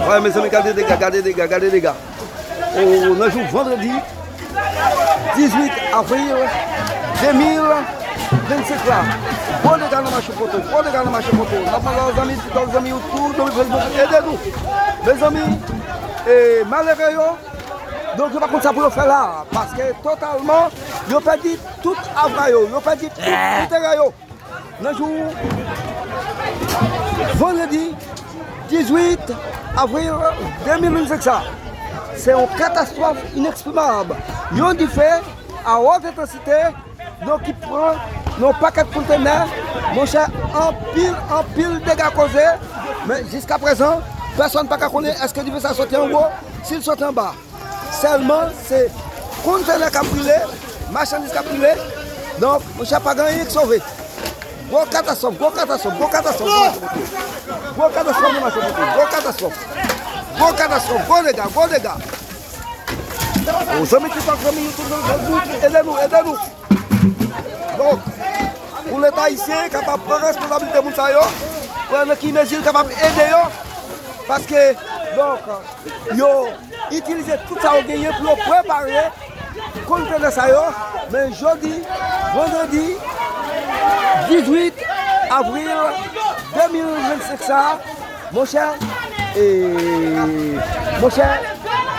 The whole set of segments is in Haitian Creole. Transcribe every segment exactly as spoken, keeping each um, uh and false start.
Wè, mezanmi, gade dega, gade dega, gade dega. O, nan jou vandredi dizuit avril de mil vennsenk la, gwo dega nan mache poto, gwo dega nan mache poto. N ap mande zanmi, tout zanmi yo, tout zanmi Facebook, ede nou. Mezanmi, e, malere yo, donk, yo pa konn sa pou yo fè la, paske totalman, yo pèdi tout avwa yo, yo pèdi tout enterè yo. Nan jou vandredi dizuit avril de mil vennsenk sa, se yon katastwòf ineksprimab. Yon dife a wòt entansite, donk, ki pran yon pakèt kontenè, monchè, anpil, anpil dega koze, men jiskaprezan, pèsonn pa ka konnen èske dife sa soti anwo, si l soti anba. Sèlman, se kontenè k ap brile, machandiz k ap brile. Donk, monchè, pa gen anyen k sove. Gwo katastwòf, gwo katastwòf, gwo katastwòf nan mache poto. Gwo katastwòf nan mache poto. Gwo katastwòf. Gwo katastwòf, gwo dega, gwo dega. O, zanmi TikTok, zanmi YouTube, zanmi Facebook, ede nou, ede nou. Donk, pou Leta ayisyen kapab pran responsablite moun sa yo, pou wè nan ki mezi l kapab ede yo, paske, donk, yo itilize tout sa yo genyen pou yo prepare kontenè sa yo, men jodi, vandredi dizuit avril de mil vennsenk sa, monchè, e, monchè,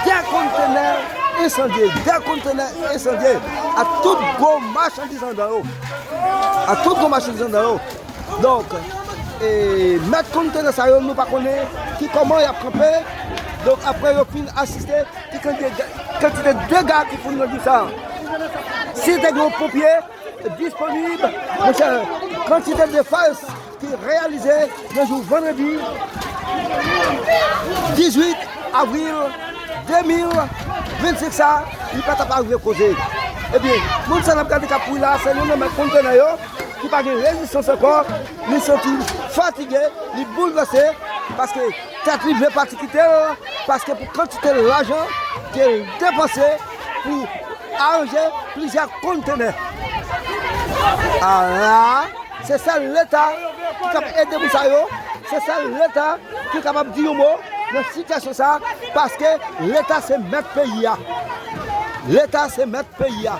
de kontenè ensandye, de kontenè ensandye, ak tout gwo machandiz anndan yo, ak tout gwo machandiz anndan yo. Donk, e, mèt kontenè sa yo, nou pa konnen ki kòman y ap kanpe. Donk, apre yo fin asiste, ki kantite, kantite dega ki fèt nan jou sa. Si te gen yon ponpye, disponib, monchè, kantite de fas ki reyalize nan jou vandredi dizuit avril de mil vennsenk sa, li pa t ap arive koze. Ebyen, moun sa n ap gade k ap kouri la, se youn nan mèt kontenè yo ki pa gen rezistans ankò, li santi l fatige, li boulvèse, paske tèt li vle pati kite l, paske pou kantite lajan ke l depanse pou aranje plizyè kontenè. Ala, se sèl Leta ki kab ede moun sa yo, se sèl Leta ki kapab di yon mo nan sitiyasyon sa, paske Leta se mèt peyi a. Leta se mèt peyi a.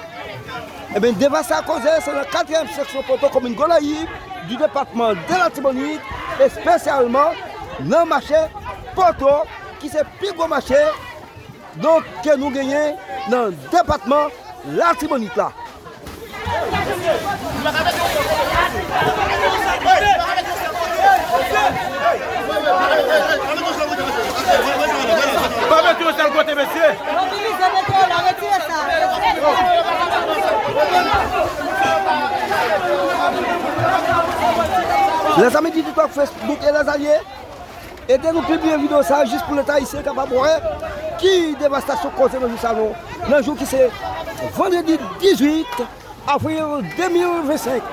Ebyen, devasta koze se nan katriyèm seksyon Poto, komin Gonayiv, du depatman de Latibonit, espesyalman nan mache Poto, ki se pi gwo mache, donk, ke nou genyen nan depatman Latibonit la. Pa mete yo sèl kote, mesye. Mobilize, mete yo la, retire sa. Lèzami di TikTok, Facebook e lèzalye, ede nou pibliye videyo sa a jis pou Leta ayisyen kapab wè ki devastasyon koze nan jou sa nou, nan jou ki se vandredi dizuit avril de mil vennsenk.